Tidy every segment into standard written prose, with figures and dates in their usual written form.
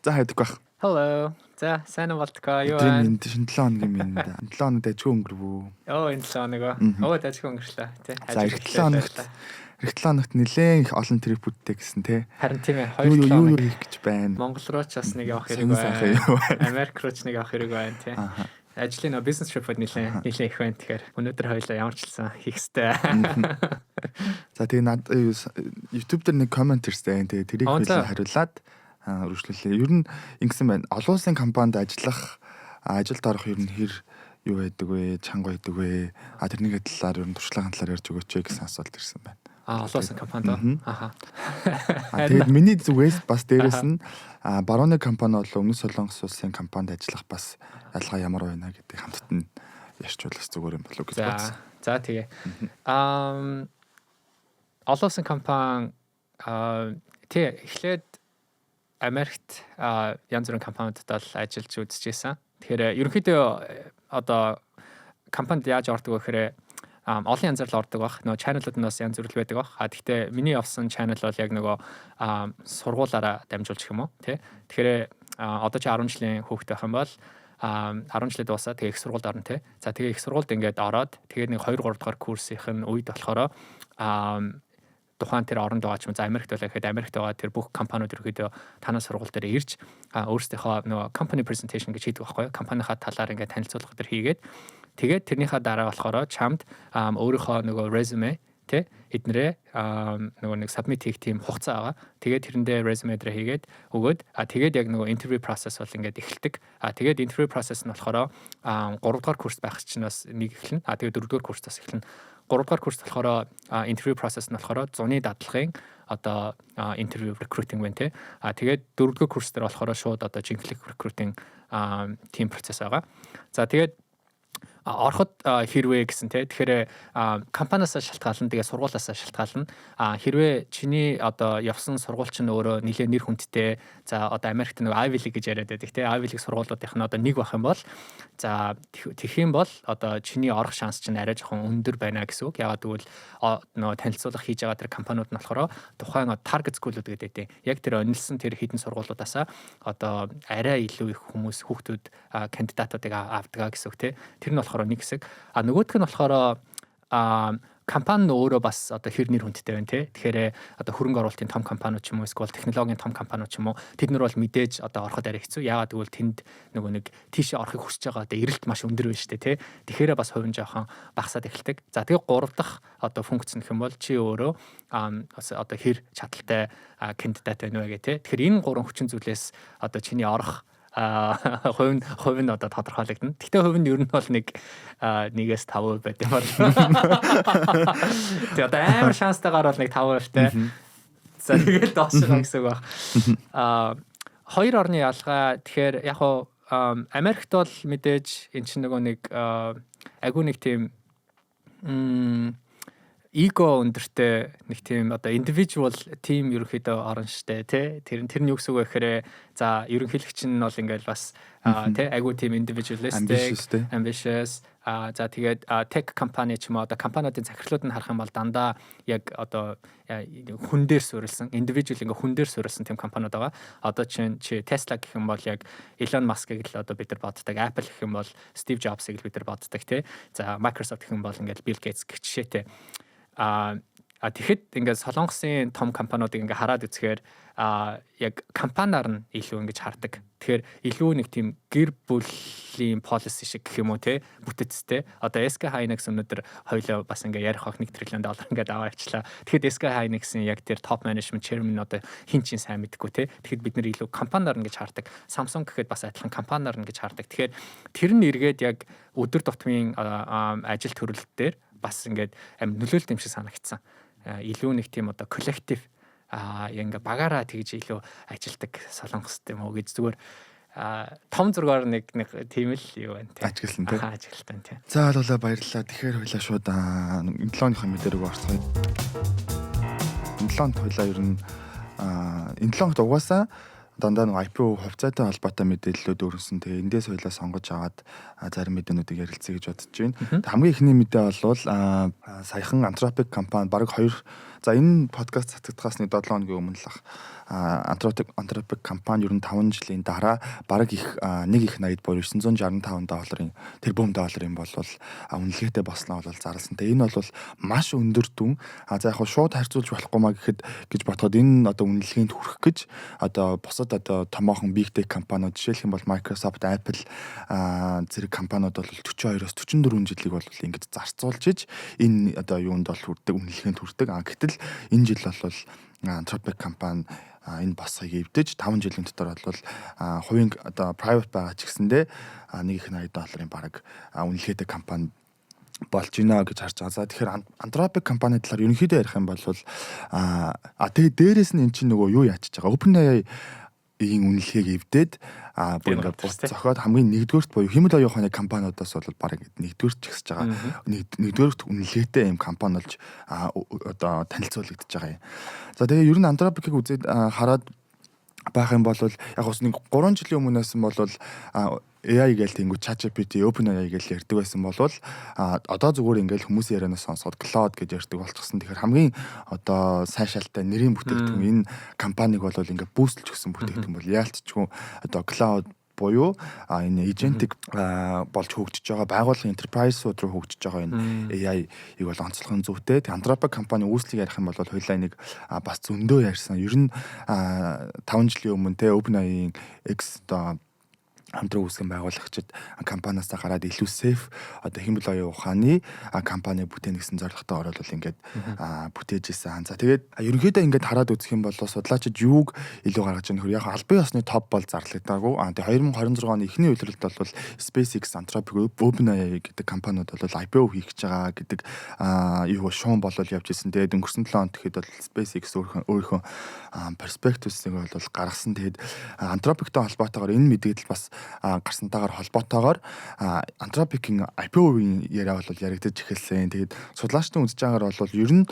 За, хайдаг бах. Hello. За, сайн уу, Болтко, юу Өдрийн байна? мэнд, шинэ 7 хоногийн мэнд. Энэ 7 хоног дажгүй өнгөрөв үү? Оо, энэ 7 хоног. Оо, дажгүй өнгөрлөө тий. За, эх 7 хоногт, эх 7 хоногт нэлээд их олон trip үүдтэй гэсэн тий. Харин тийм ээ, Юу 2 7 юу хоног. юу хийх гэж байна? Монгол руу ч бас нэг явах хэрэг Сонин сайхан байна. юу байна? Америк руу ч нэг явах хэрэг байна тий. Ажлын нөө бизнес trip үүд нэлээд нэлээд их байна. Тэгэхээр өнөөдөр хоёлаа ямар ч хэлсэн хийх ёстой. За, тэгээ над YouTube дээр нэг comment ирсэн. Тэгээ тэрийг Аа, хоёлаа за. хариулаад үргэлжлүүлээ. Ер нь ингэсэн байна. Олон улсын компанид ажиллах, ажилд орох ер нь хэр юу байдаг вэ? Чанга байдаг вэ? Тэрний талаар, ер нь туршлагын талаар ярьж өгөөч гэсэн асуулт ирсэн байна. А, олон улсын компанид уу? Аха. Тэгээд миний зүгээс бас дээрэс нь барууны компани бол Өмнөд Солонгос улсын компанид ажиллах бас ялгаа ямар байна гэдэг хамтд нь ярьчвал бас зүгээр юм болов уу гэж бодсон. За, тэгээ. Олон улсын компани тий, эхлээд Америкт янз бүрийн компаниудад л ажиллаж үзчихсэн. Тэгэхээр ерөнхийдөө одоо компанид яаж ордог вэ гэхээр олон янзаар л ордог баг. Нөгөө channel ууд нь бас янз бүр л байдаг баг. А тэгтээ миний явсан channel бол яг нөгөө сургуулаараа дамжуулж гэх юм уу, тий. Тэгэхээр одоо чи 10 жилийн хүүхэд байх юм бол 10 жилээ дуусаа, тэгээ их сургуульд орно, тий. За, тэгээ их сургуульд ингээд ороод, тэгээ нэг 2 3 дугаар курсийнх нь үед болохоор тухайн тэр оронд байгаа ч юм уу, за, Америкт байлаа гэхэд Америкт байгаа тэр бүх компаниуд ерөөхдөө танай сургууль дээр ирж өөрсдийнхөө нөгөө company presentation гэж хийдэг байхгүй юу? Компанийнхаа талаар ингээд танилцуулга төр хийгээд, тэгээд тэрнийхээ дараа болохоор чамд өөрийнхөө нөгөө resume тэ эднэрээ нөгөө нэг submit хийх тийм хугацаа байгаа. Тэгээд тэрэндээ resume дээр хийгээд өгөөд, тэгээд яг нөгөө interview process бол ингээд эхэлдэг. А тэгээд interview process нь болохоор 3 дугаар курс байх чинь бас нэг эхэлнэ. А тэгээд 4 дугаар курс бас эхэлнэ. 3 дугаар курс болохоор interview process нь болохоор зуны дадлагын одоо interview recruiting байна те. А тэгээд 4 дугаар курс дээр болохоор шууд одоо жинхэнэ recruiting team процесс байгаа. За, тэгээд ороход хэрвээ гэсэн те. Тэгэхээр компаниасаа шалтгаална, тэгээ сургуулиасаа шалтгаална. Хэрвээ чиний одоо явсан сургууль чинь өөрөө нэлээд нэр хүндтэй, за, одоо Америкт нэг Ivy League гэж яриад байдаг те. Ivy League сургуулиудынх нь одоо нэг байх юм бол, за, тэгэх юм бол одоо чиний орох шанс чинь арай жоохон өндөр байна гэсэн үг. Яагаад гэвэл нөгөө танилцуулга хийж байгаа тэр компаниуд нь болохоор тухайн target school-ууд гэдэг те. Яг тэр онилсан тэр хэдэн сургуулиудаасаа одоо арай илүү их хүмүүс, хүүхдүүд, кандидатуудыг авдаг гэсэн үг те. Тэр нь болохоор нэг хэсэг. А нөгөөх нь болохоор компани нь өөрөө бас одоо хэр нэр хүндтэй байна те. Тэгэхээр одоо хөрөнгө оруулалтын том компаниуд ч юм уу, эсвэл технологийн том компаниуд ч юм уу, тэд нар бол мэдээж одоо ороход арай хэцүү. Яагаад гэвэл тэнд нөгөө нэг тийшээ орохыг хүсэж байгаа одоо эрэлт маш өндөр байна шүү дээ те. Тэгэхээр бас хувь нь жоохон багасаад эхэлдэг. За, тэгээ гурав дахь одоо функц нөх юм бол чи өөрөө одоо хэр чадaltaй кандидат байна вэ гэх те. Тэгэхээр энэ гурван хүчин зүйлээс одоо чиний орох хувь нь одоо тодорхойлогдно. Гэхдээ хувь нь ер нь бол нэг 1-ээс 5% байт юм бол. Тэгээ одоо амар шанстайгаар бол нэг 5% те. За, тэгэл доош байгаа гэсэн үг баг. Хоёр орны ялгаа, тэгэхээр яг хуу Америкт бол мэдээж эн чинь нөгөө нэг айгүй нэг тийм эго өндөртэй, нэг тийм одоо individual team ерөнхийдөө орно штэ тий. Тэр нь юу гэсэн үг вэ гэхээр, за, ерөнхийлөгч нь бол ингээл бас тий, айгүй тийм individualistic, ambitious. За, тэгээд tech компани ч юм уу, одоо компаниудын захирлууд нь харах юм бол дандаа яг одоо хүн дээр суурилсан, individual, ингээ хүн дээр суурилсан тийм компаниуд байгаа. Одоо чинь чи Tesla гэх юм бол яг Elon Musk-ыг л одоо бид нар боддог. Apple гэх юм бол Steve Jobs-ыг л бид нар боддог тий. За, Microsoft гэх юм бол ингээл Bill Gates гэх жишээтэй. А тэгэхэд ингээд Солонгосын том компаниудыг ингээ хараад үзэхээр яг компаниар нь илүү ингэж хардаг. Тэгэхээр илүү нэг тийм гэр бүлийн policy шиг гэх юм уу те, бүтэцтэй. Одоо SK Hynix өнөөдөр хоёлоо бас ингээ ярих бах, 1 триллион доллар ингээд аваа явчлаа. Тэгэхэд SK Hynix-ийн яг тэр top management chairman одоо хин чинь сайн мэдэхгүй те. Тэгэхэд бид нэр илүү компаниар ингэж хардаг. Samsung гэхэд бас адилхан компаниар ингэж хардаг. Тэгэхээр тэр нь эргээд яг өдөр тутмын ажил төрөл дээр бас ингээд амин нөлөөлт юм шиг санагдсан. Илүү нэг тийм одоо коллектив ингээ багаараа тэгж илүү ажилдаг Солонгост юм уу гэж зүгээр том зургаар нэг тийм л юу байна те. Ажигласан тий. Ажиглалтан тий. За, ойлголоо, баярлалаа. Тэгэхээр хоёлаа шууд энэ 7 өдрийн мэдээ рүү орцгоё. Энэ 7 хоногт хоёлаа ер нь энэ 7 хоногт угаасаа дандаа нэг IPO хувьцаатай холбоотой мэдээллүүд өрнөсөн. Тэгээ эндээс хоёлаа сонгож аваад зарим мэдээнүүдийг ярилцъя гэж бодож байна. Хамгийн эхний мэдээ бол саяхан Anthropic компани бараг хоёр, за, энэ подкаст цацагдахаас нэг 7 хоногийн өмнө л ах Anthropic компани ер нь 5 жилийн дараа бараг их нэг их 80 буюу 965 долларын тэрбум долларын бол үнэлгээтэй болсноо бол зарласан. Тэгээ энэ бол маш өндөр дүн. А за яг шууд харьцуулж болохгүй маа гэхэд гэж бодоход энэ одоо үнэлгээнд хүрэх гэж одоо бусад одоо томоохон big tech компаниуд, жишээлх юм бол Microsoft, Apple зэрэг компаниуд бол 42-оос 44 жилийг бол ингэж зарцуулж иж энэ одоо юунд бол хүрдэг, үнэлгээнд хүрдэг. А гэтэл энэ жил бол Anthropic компани энэ босхийг эвдэж 5 жилийн дотор бол хувийн одоо private байгаа ч гэсэндээ нэг их 80 долларын бараг үнэлгээтэй компани болж байна гэж харж байгаа. За, тэгэхээр Anthropic компани талаар ерөнхийдөө ярих юм бол тэгээ дээрэс нь эн чинь нөгөө юу яачиж байгаа. OpenAI ийн үнэлгээг эвдээд бүр ингээд бус зохиод хамгийн нэгдүгээрт буюу хиймэл оюун ухааны компаниудаас бол бараг нэгдүгээрт ч гэсэж байгаа. Нэгдүгээрт үнэлгээтэй юм компани болж одоо танилцуулагдаж байгаа юм. За, тэгээ ер нь Anthropic-ыг үзээд хараад байх юм бол яг бас нэг 3 жилийн өмнөөс нь бол AI гээл тэнгүү ChatGPT, OpenAI гээл ярьдаг байсан бол одоо зүгээр ингээл хүмүүсийн ярианаас сонсоход Claude гэж ярьдаг болчихсон. Тэгэхээр хамгийн одоо сайшаалтай нэрийн бүтээгдэхүүн, энэ компаниг бол ингээд boost лж өгсөн бүтээгдэхүүн бол яалтчгүй одоо Claude буюу энэ agentic болж хөгжиж байгаа байгууллагын enterprise-ууд руу хөгжиж байгаа энэ AI-ыг бол онцлох нь зүйтэй. Тэг Anthropic компани үүслийг ярих юм бол хоёлаа нэг бас зөндөө ярьсан. Ер нь 5 жилийн өмнө те OpenAI-ийн X одоо хамтран үүсгэн байгуулагчид компаниасаа гараад илүү safe одоо хиймэл оюун ухааны компани бүтээнэ гэсэн зорилготойгоор бол ингээд бүтээж исэн. За, тэгээд ерөнхийдөө ингээд хараад үзэх юм бол судлаачид юуг илүү гаргаж байгаа нөхөр яг албан ёсны топ бол зарлагдаагүй. Тэгээд 2026 оны эхний улиралд бол SpaceX, Anthropic, OpenAI гэдэг компаниуд бол IPO хийх гэж байгаа гэдэг юу шуум болол явж исэн. Тэгээд өнгөрсөн 7 хоногт тэгэхэд бол SpaceX өөрийнхөө prospectus-ыг бол гаргасан. Тэгээд Anthropic-тай холбоотойгоор энэ мэдээлэл бас гарсантайгаар холбоотойгоор Anthropic-ийн IPO-ийн яриа бол яригдаж эхэлсэн. Тэгээд судлаачдын үзэж байгаагаар бол ер нь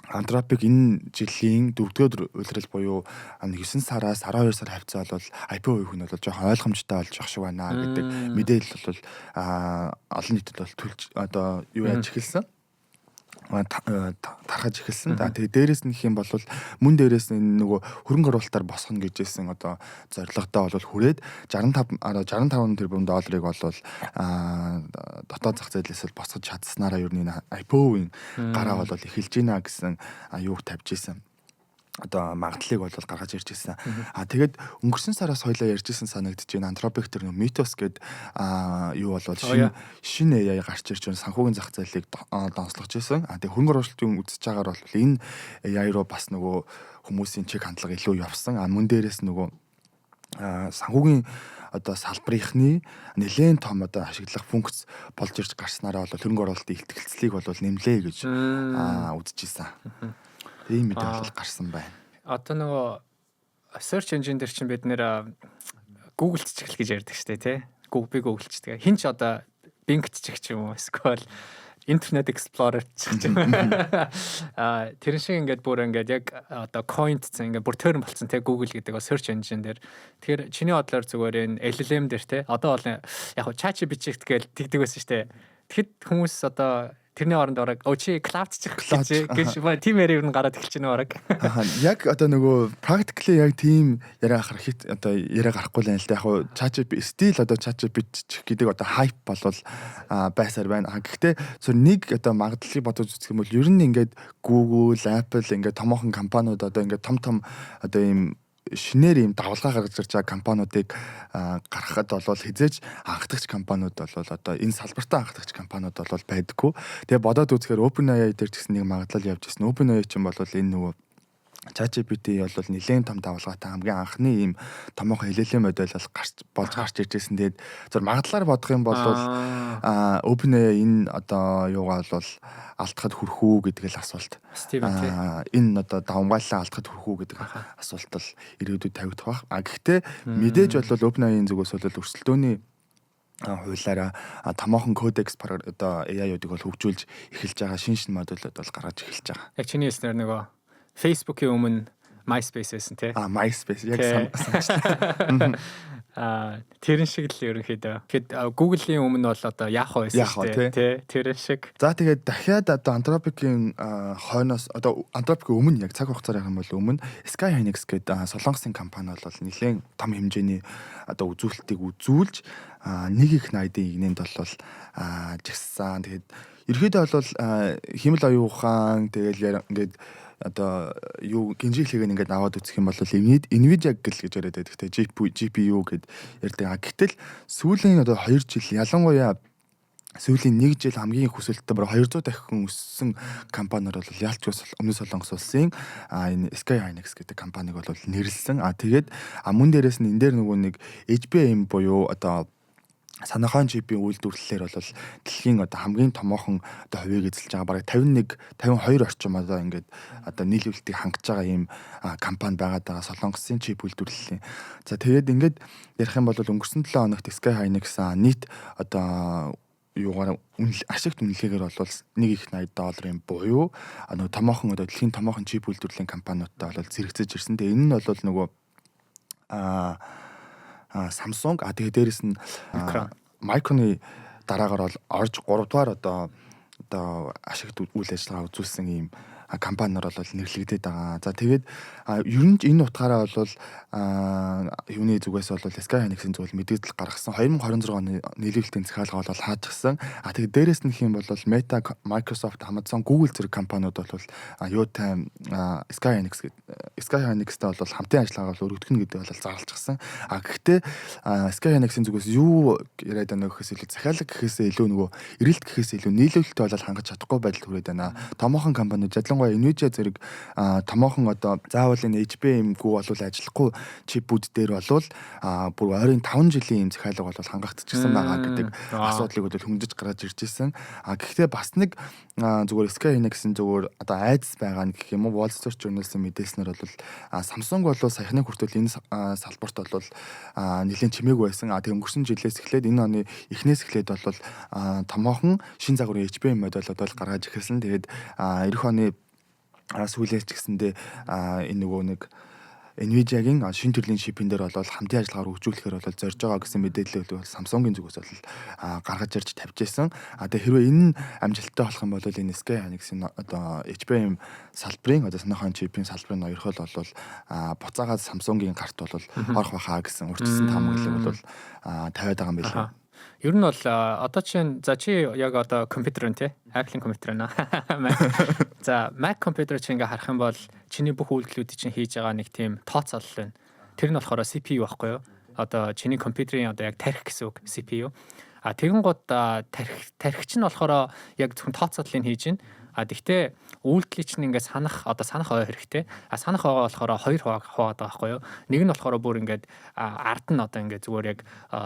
Anthropic энэ жилийн дөрөвдүгээр улирал буюу 9 сараас 12 сар хавцаа бол IPO хийх нь бол жоохон ойлгомжтой болж ах шиг байна гэдэг мэдээлэл бол олон нийтэд бол төлж одоо юу яаж эхэлсэн, тархаж эхэлсэн. За, тэгээ дээрэс нь гэх юм бол мөн дээрэс нь нөгөө хөрөнгө оруулалтаар босгоно гэж хэлсэн одоо зорилготой бол хүрээд 65 65 тэрбум долларыг бол дотоод зах зээлээс л босгож чадсанараа ер нь IPO-ийн гараа бол эхэлж байна гэсэн юуг тавьж исэн, одоо магадлалыг бол гаргаж ирж ирсэн. А тэгээд өнгөрсөн сараас хоёлаа ярьж исэн санагдаж байна. Anthropic тэр нөө Mythos гээд юу бол шинэ шинэ AI гарч ирж байна. Санхүүгийн зах зээлийг донслогож исэн. А тэгээд хөрөнгө оруулалтын үзэж байгаагаар бол энэ AI руу бас нөгөө хүмүүсийн чиг хандлага илүү явсан. А мөн дээрээс нөгөө санхүүгийн одоо салбарынхны нэлээд том одоо ашиглах функц болж ирж гарснараа бол хөрөнгө оруулалтын илтгэлцлийг бол нэмлээ гэж үзэж исэн. Тийм мэдээ бол гарсан байна. Одоо нөгөө search engine дээр чинь бид нэр Google чиглэл гэж ярьдаг шүү дээ, тий? Google, би Google чдэг. Хин ч одоо Bing чих ч юм уу, эсвэл Internet Explorer ч юм. Тэр шиг ингээд бүр ингээд яг одоо coin-дсэн, ингээд бүр term болцсон те Google гэдэг search engine дээр. Тэгэхээр чиний бодлоор зүгээр энэ LLM дээр те одоо бол яг ChatGPT гээл тэгдэг байсан шүү дээ. Тэгэхэд хүмүүс одоо тэрний оронд бараг "Өө, чи Claude чих" гэж тийм яриа ер нь гараад эхэлж байна бараг. Аа, яг одоо нөгөө practically яг тийм яриа гарах хит одоо яриа гарахгүй л юм л да. Яг хуу ChatGPT still одоо ChatGPT гэдэг одоо hype болвол байсаар байна. А гэхдээ зөв нэг одоо магадлалыг бодож үзэх юм бол ер нь ингээд Google, Apple ингээд томоохон компаниуд одоо ингээд том том одоо ийм шинээр ийм давалгаа гаргаж ирж байгаа компаниудыг гаргахад бол хизээж анхдагч компаниуд бол одоо энэ салбартаа анхдагч компаниуд бол байдаггүй. Тэгээ бодоод үзэхээр OpenAI дээр ч гэсэн нэг магадлал явж ирсэн. OpenAI ч юм бол энэ нөгөө ChatGPT бол нэлээд том давалгаатай хамгийн анхны ийм томоохон LLM модель бол гарч болж гарч ирж байсан. Тэгээд зөв магадлалаар бодох юм бол OpenAI энэ одоо юугаа бол алдахад хүрэх үү гэдэг л асуулт. Энэ одоо давамгайлаа алдахад хүрэх үү гэдэг асуулт бол ирээдүйд тавигдах байх. А гэхдээ мэдээж бол OpenAI-ийн зүгээс бол өрсөлдөөний хуулиараа томоохон кодекс одоо AI-уудыг бол хөгжүүлж эхэлж байгаа, шин шин модулууд бол гаргаж эхэлж байгаа. Яг чиний хэлснээр нөгөө Facebook-ийн өмнө MySpace байсан тий. А, MySpace яг санагчлаа. Тэрэн шиг л ерөнхийдөө. Тэгэхэд Google-ийн өмнө бол одоо Yahoo байсан шүү дээ. Тий, тэрэн шиг. За, тэгээд дахиад одоо Anthropic-ийн хойноос, одоо Anthropic-ийн өмнө, яг цаг хугацаар ярих юм бол өмнө SK Hynix гэдэг Солонгосын компани бол нэлээд том хэмжээний одоо үзүүлэлтийг үзүүлж, нэг их 80-ын игнэнд бол жагссан. Тэгээд ерөөдөө бол хиймэл оюун ухаан, тэгэл ингээд одоо юу гинжиглэгийг ингээд аваад үзэх юм бол Nvidia гэл гэж яриад байдаг те, GPU гэд ярьдаг. А гэтэл сүүлийн одоо 2 жил, ялангуяа сүүлийн 1 жил хамгийн их өсөлттэй, бараг 200 дахин өссөн компаниар бол ялч өмнөд Солонгос улсын энэ SK Hynix гэдэг компаниг бол нэрлсэн. А тэгээд мөн дээрээс нь энэ дээр нөгөө нэг HBM буюу одоо санах ойн чипийн үйлдвэрлэлээр бол дэлхийн одоо хамгийн томоохон одоо хувийг эзэлж байгаа, бараг 51 52 орчим одоо ингээд одоо нийлүүлэлтийг хангаж байгаа ийм компани байгаад байгаа Солонгосын чип үйлдвэрлэлийн. За, тэгээд ингээд ярих юм бол өнгөрсөн 7 хоногт SK Hynix нийт одоо юугаар ашигт үнэлгээгээр бол нэг их 80 долларын буюу нөгөө томоохон одоо дэлхийн томоохон чип үйлдвэрлэлийн компаниудтай бол зэрэгцэж ирсэн. Тэгээ энэ нь бол нөгөө Samsung, тэгээ дээрэс нь Micron-ы дараагаар бол орж 3 дугаар одоо ашигт үйл ажиллагаа үзүүлсэн ийм компаниар бол нэрлэгдээд байгаа. За, тэгээд ер нь энэ утгаараа бол юуны зүгээс бол SK Hynix-ийн зүйл мэдээлэл гаргасан, 2026 оны нийлүүлэлтийн захиалга бол хаажчихсан. А тэгээд дээрэс нь гэх юм бол Meta, Microsoft, Amazon, Google зэрэг компаниуд бол юутай SK Hynix SK Hynix-тай бол хамтын ажиллагаа бол өргөдөх нь гэдэг бол зарлчихсан. А гэхдээ SK Hynix-ийн зүгээс юу яриад байна гэхээс илүү, захиалга гэхээс илүү, нөгөө эрэлт гэхээс илүү нийлүүлэлтээ бол хангаж чадахгүй байдал хүрээд байна. Томоохон компаниуд, ялангуяа Nvidia зэрэг томоохон одоо заавал энэ HBM-гүй болвол ажиллахгүй чипүүд дээр болвол бүр ойрын 5 жилийн юм захиалга бол хангагдчихсан байгаа гэдэг асуудлыг бол хөндөж гаргаж ирж ирсэн. А гэхдээ бас нэг зүгээр SK Hynix-ийн зүгээр одоо айдас байгаа нь гэх юм уу, Wall Street Journal-ын мэдээлснээр бол Samsung бол саяхны хүртэл энэ салбарт бол нэлээд чимээгүй байсан. А тэг өнгөрсөн жилээс эхлээд, энэ оны эхнээс эхлээд бол томоохон шин загварын HBM моделууд бол гаргаж эхэлсэн. Тэгээд ирэх оны сүүлээс ч гэсэндээ энэ нөгөө нэг Nvidia-гийн шин төрлийн чипэн дээр бол хамтын ажиллагаар хөгжүүлэхээр бол зорж байгаа гэсэн мэдээлэл бол Samsung-ийн зүгээс бол гаргаж ирж тавьж байсан. А тэгээ хэрвээ энэ нь амжилттай болох юм бол энэ SK Hynix-ийн одоо HBM салбарын, одоо санах ойн чипийн салбарын ноёрхол бол буцаагаад Samsung-ийн гарт бол орох байхаа гэсэн урьдчилсан таамаглалыг бол тавиад байгаа юм билээ. Ер нь бол одоо чинь, за, чи яг одоо компьютер нь тий, Apple-ийн компьютер байна. За, Mac компьютер чи ингээ харах юм бол чиний бүх үйлдэлүүдийг чинь хийж байгаа нэг тийм тооцоолол байна. Тэр нь болохоор CPU байхгүй юу? Одоо чиний компьютерийн одоо яг тархи гэсэн үг CPU. А тэгэн гут тархи тархич нь болохоор яг зөвхөн тооцооллыг хийж байна. А тэгтээ үйлдэлийг чинь ингээд санах, одоо санах ой хэрэгтэй. А санах ойгоо болохоор хоёр хуваагаад байгаа байхгүй юу? Нэг нь болохоор бүр ингээд ард нь одоо ингээд зүгээр яг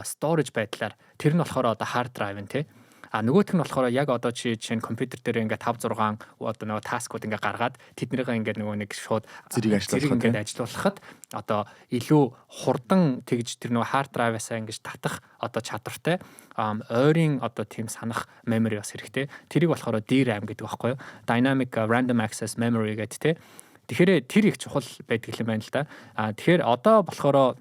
storage байдлаар, тэр нь болохоор одоо hard drive нь тий. А нөгөөх нь болохоор яг одоо чи чинь компьютер дээр ингээд 5 6 одоо нөгөө task ууд ингээд гаргаад, тэднийгээ ингээд нөгөө нэг шууд зэрэг ажиллуулахад, ингээд ажиллуулахад одоо илүү хурдан тэгж тэр нөгөө hard drive-асаа ингэж татах одоо чадвартай ойрын одоо тийм санах memory бас хэрэгтэй. Тэрийг болохоор DRAM гэдэг байхгүй юу? Dynamic Random Access Memory гэдэг тий. Тэгэхээр тэр их чухал байдаг юм байна л да. А тэгэхээр одоо болохоор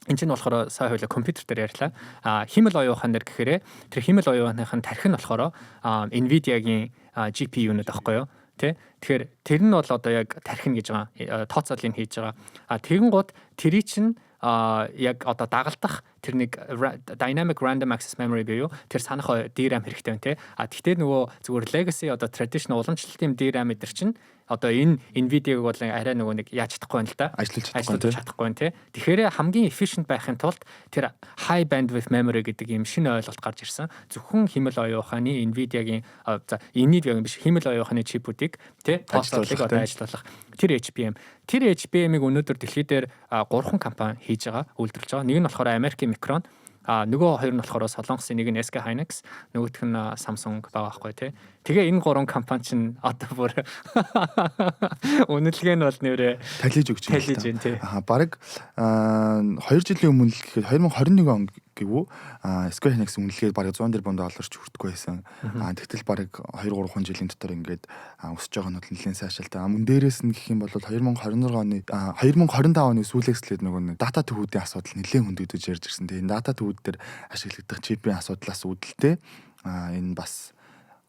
энэ чинь болохоор сая хоёлаа компьютер дээр ярьлаа. А хиймэл оюун ухаан дээр гэхээр тэр хиймэл оюун ухааныхын тархи нь болохоор Nvidia-гийн GPU-нууд байхгүй юу? Тэ? Тэгэхээр тэр нь бол одоо яг тархин гэж байгаа. Тооцоолыг хийж байгаа. А тэгэн гут тэрий чинь яг одоо дагалдах тэр нэг dynamic random access memory буюу тэр санах DRAM хэрэгтэй байна те. А тэгтээ нөгөө зүгээр legacy, одоо traditional уламжлалтын DRAM эдэр чинь одоо энэ Nvidia-г бол арай нөгөө нэг яаж чадахгүй байна л да. Ажиллаж чадахгүй, чадахгүй байна те. Тэгэхээр хамгийн efficient байхын тулд тэр high bandwidth memory гэдэг ийм шинэ ойлголт гарч ирсэн. Зөвхөн хиймэл оюун ухааны Nvidia-гийн, за, Nvidia-гийн биш, хиймэл оюун ухааны чипүүдийг те тооцоолыг одоо ажиллуулах тэр HBM. Тэр HBM-ийг өнөөдөр дэлхий дээр гурван компани хийж байгаа, үйлдвэрлэж байгаа. Нэг нь болохоор Америкийн Micron, а нөгөө хоёр нь болохоор Солонгосын, нэг нь SK Hynix, нөгөөх нь Samsung байгаа байхгүй тий. Тэгээ энэ гурван компани чинь одоо бүр үнэлгээ нь бол нэрээ талиж өгч байна. Талиж байна тий. Аа, бараг 2 жилийн өмнө л гэхэд 2021 он гэвүү Square Enix үнэлгээ бараг 100 тэрбум доллар ч хүртэхгүй байсан. Тэгтэл бараг 2 3 жилийн дотор ингээд өсөж байгаа нь бол нэлээд сайшаалтай. Мөн дээрээс нь гэх юм бол 2026 оны, 2025 оны сүүлээс л нөгөө нэг дата төвүүдийн асуудал нэлээд хөндөгдөж ярьж ирсэн. Тэгээ энэ дата төвүүд дээр ашиглагдах чипийн асуудлаас үүдэлтэй энэ бас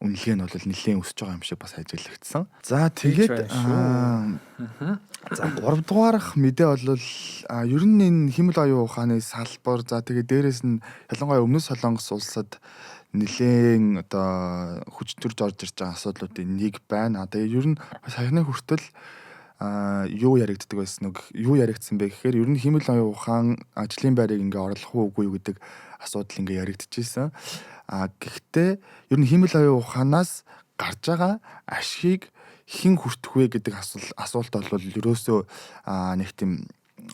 үнэлгээ нь бол нэлээд өсөж байгаа юм шиг бас ажиглагдсан. За, тэгээд за, 3 дугаарх мэдээ бол ер нь энэ хиймэл оюун ухааны салбар, за, тэгээд дээрээс нь ялангуяа Өмнөд Солонгос улсад нэлээд одоо хүч төрж орж ирж байгаа асуудлуудын нэг байна. Тэгээд ер нь саяхны хүртэл юу яригддаг байсан нэг юу яригдсан бэ гэхээр ер нь хиймэл оюун ухаан ажлын байрыг ингээ орлох уу, үгүй юу гэдэг асуудал ингээ яригдчихсэн. Гэхдээ ер нь хиймэл оюун ухаанаас гарч байгаа ашигыг хэн хүртэх вэ гэдэг асуулт бол ерөөсөө нэг тийм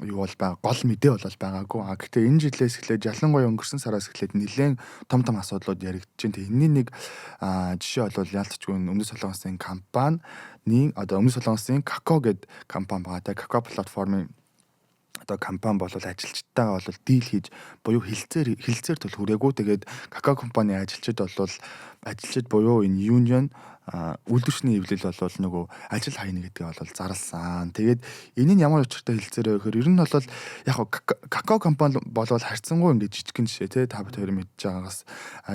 юу бол байгаа, гол мэдээ бол байгаагүй. Гэхдээ энэ жилээс эхлээд, ялангуяа өнгөрсөн сараас эхлээд нэлээд том том асуудлууд яригдж байна. Тэгээ энэний нэг жишээ бол яалтчгүй Өмнөд Солонгосын компанийн, одоо Өмнөд Солонгосын Kakao гэдэг компани байгаа. Тэгээ Kakao платформын одоо компани бол ажилчдтайгаа бол deal хийж буюу хэлэлцээр тул хүрээгүй. Тэгээд Kakao компани ажилчид бол, ажилчид буюу энэ union, үйлдвэрчний эвлэл бол нөгөө ажил хайна гэдгээ бол зарласан. Тэгээд энэ нь ямар учиртай хэлэлцээр вэ гэхээр ер нь бол яг Kakao компани болвол харьцангуй ингээд жижигхэн жишээ те, та бүхэн мэдж байгаагаас.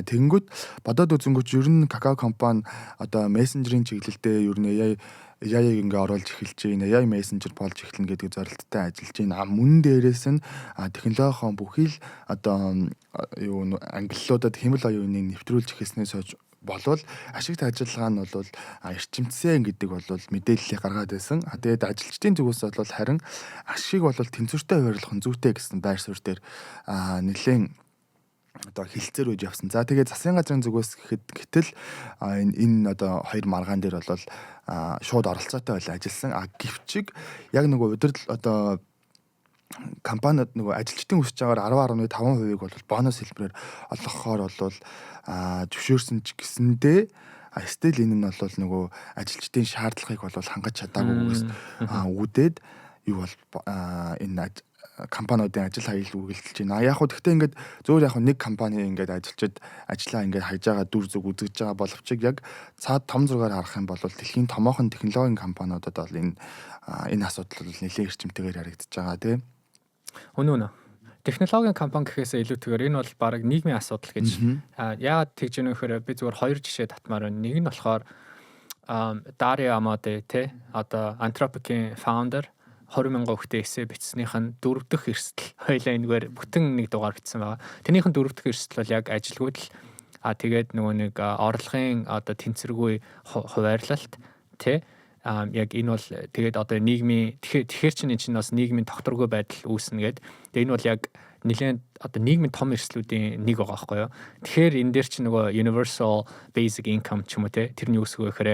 Тэгэнгүүт бодоод үзэнгүүт ер нь Kakao компани одоо мессенжерийн чиглэлдээ ер нь AI-г ингээ оруулж эхэлж байна. AI messenger болж эхэлнэ гэдэг зорилттой ажиллаж байна. Мөн дээрээс нь технологийн бүхий л одоо юу ангиллуудад хиймэл оюуныг нэвтрүүлж эхэлснээс хойш болвол ашигт ажиллагаа нь бол эрчимцсэн гэдэг бол мэдээллийг гаргаад байсан. Тэгээд ажилчдын зүгээс бол харин ашиг бол тэнцвэртэй хуваарлах нь зүйтэй гэсэн байр суурь дээр нэлээд одоо хэлэлцээр үж явсан. За, тэгээд засгийн газрын зүгээс гэхэд гэтэл энэ одоо хоёр маргаан дээр бол шууд оролцоотой байл ажилласан. Гэвчиг яг нөгөө удирдал одоо компаниуд нөгөө ажилчдын хүсэж байгаагаар 10.5%-ийг бол бонус хэлбэрээр олгохоор бол зөвшөөрсөн ч гэсэндээ still энэ нь бол нөгөө ажилчдын шаардлагыг бол хангаж чадаагүйгээс үүдээд юу бол энэ компаниудын ажил хаял үргэлжилж байна. Яг хөө гэхдээ ингээд зөөр яг нэг компани ингээд ажилчид ажлаа ингээд хайж байгаа дүр зүг үзэгдэж байгаа боловч яг цаад том зургаар харах юм бол дэлхийн томоохон технологийн компаниудад бол энэ асуудал бол нэлээд эрчимтэйгээр яригдж байгаа, тийм. Үнэн үнэ. Технологийн компани гэхээсээ илүүтэйгээр энэ бол баг нийгмийн асуудал гэж. Яагаад тэгж вэ гэхээр би зүгээр хоёр жишээ татмаар байна. Нэг нь болохоор Dario Amodei те, одоо Anthropic-ийн founder, 20 мянган үгтэй эссе бичснийх нь дөрөв дэх эрсдэл, хоёлаа энэгээр бүтэн нэг дугаар бичсэн байгаа. Тэрнийх нь дөрөв дэх эрсдэл бол яг ажилгүйдэл л тэгээд нөгөө нэг орлогын одоо тэнцвэргүй хуваарлалт тэ. Яг энэ бол тэгээд одоо нийгмийн тэгэхээр чинь энэ чинь бас нийгмийн тогтворгүй байдал үүснэ гээд. Тэгээд энэ бол яг нэлээд одоо нийгмийн том эрсдлүүдийн нэг байгаа байхгүй юу. Тэгэхээр энэ дээр чинь нөгөө universal basic income ч юм уу те, тэрний үсэг вэ гэхээр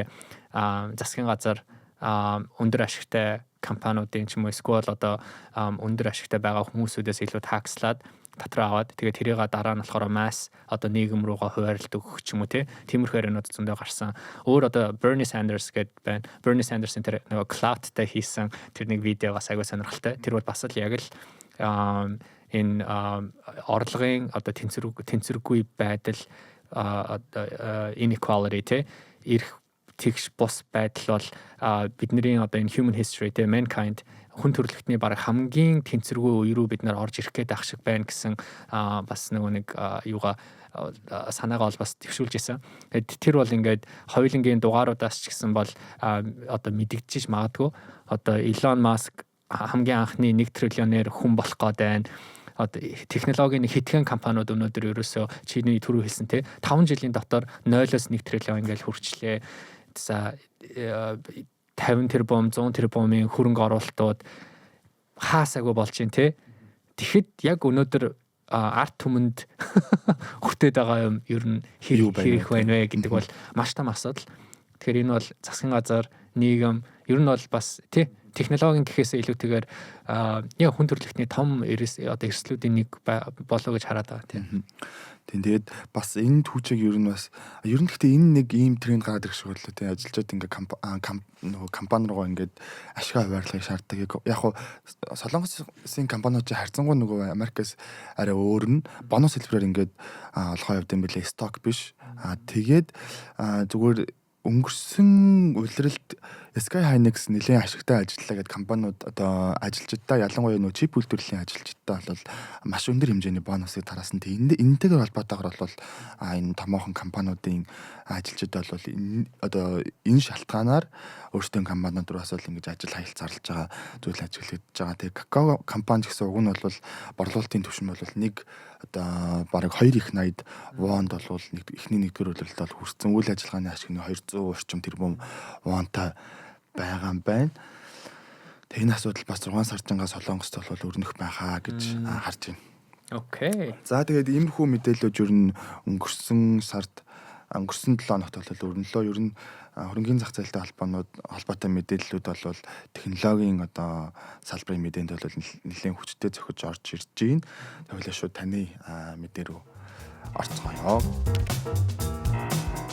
засгийн газар өндөр ашигтай компаниудын ч юм уу эсвэл одоо өндөр ашигтай байгаа хүмүүсүүдээс илүү tax лаад татраа аваад, тэгээд тэрийг дараа нь болохоор mass одоо нийгэм рүүгээ хуваарлт өгөх ч юм уу те, тиймэрхүү ярианууд зөндөө гарсан. Өөр одоо Bernie Sanders гэдэг байна. Bernie Sanders-ын тэр нөгөө Claude-тай хийсэн тэр нэг видео бас айгүй сонирхолтой. Тэр бол бас л яг л энэ орлогын одоо тэнцвэргүй байдал, одоо inequality те, эрх тэгш бус байдал бол бидний одоо энэ human history те, mankind, хүн төрөлхтний баг хамгийн тэнцвэргүй үе рүү бид нар орж ирэх гээд байх шиг байна гэсэн бас нөгөө нэг юугаа, санаагаа бол бас дэвшүүлж исэн. Тэгээд тэр бол ингээд хоёулангийн дугааруудаас ч гэсэн бол одоо мэдэгдчихэж магадгүй. Одоо Elon Musk хамгийн анхны 1 триллионер хүн болох гээд байна. Одоо технологийн нэг хэдхэн компаниуд өнөөдөр ерөөсөө чиний түрүү хэлсэн те, 5 жилийн дотор 0-оос 1 триллион ингээл хүрчлээ. За, 50 тэрбум, 100 тэрбумын хөрөнгө оруулалтууд хаасаагүй болж байна те. Тэгэхэд яг өнөөдөр ард түмэнд хүртээд байгаа юм ер нь хэрэг байна вэ гэдэг бол маш том асуудал. Тэгэхээр энэ бол засгийн газар, нийгэм ер нь бол бас тий. Технологийн гэхээсээ илүүтэйгээр яг хүн төрөлхтний том одоо эрсдлүүдийн нэг болоо гэж хараад байгаа, тийм. Тийм, тэгээд бас энэ түүчийг ер нь бас ер нь гэхдээ энэ нэг ийм тренд гараад ирэх шиг боллоо, тийм. Ажилчид ингээ нөгөө компани руугаа ингээд ашгаа хуваарлахыг шаарддаг. Яг хуу Солонгосын компаниуд чи харьцангуй нөгөө Америкаас арай өөр нь бонус хэлбэрээр ингээд олгоо явд юм билээ, stock биш. Тэгээд зүгээр өнгөрсөн улиралд SK Hynix нэлээд ашигтай ажиллалаа гэдээ компаниуд одоо ажилчдаа, ялангуяа нөгөө чип үйлдвэрлэлийн ажилчдаа бол маш өндөр хэмжээний бонусыг тараасан. Тэгээ энэтэйгээр холбоотойгоор бол энэ томоохон компаниудын ажилчид бол энэ одоо энэ шалтгаанаар өөрсдийн компаниуд руу бас бол ингэж ажил хаялт зарлж байгаа зүйл ажиглагдаж байгаа. Тэгээ Kakao компани гэсэн уг нь бол борлуулалтын түвшин бол нэг одоо бараг 2 их 80 вонд бол нэг эхний нэгдүгээр улиралд бол хүрсэн, үйл ажиллагааны ашиг нь 200 орчим тэрбум вонтой байгаа юм байна. Тэгээ энэ асуудал бас 6 саржингаа Солонгост бол өрнөх байхаа гэж харж байна. Okay. За, тэгээд иймэрхүү мэдээлэлүүд ер нь өнгөрсөн сард, өнгөрсөн 7 хоногт бол өрнөлөө. Ер нь хөрөнгөний зах зээлтэй холбоотой мэдээллүүд бол технологийн одоо салбарын мэдээнд бол нэлээд хүчтэй зохиж орж ирж байна. Тэгвэл шууд таны мэдээ рүү орцгоё.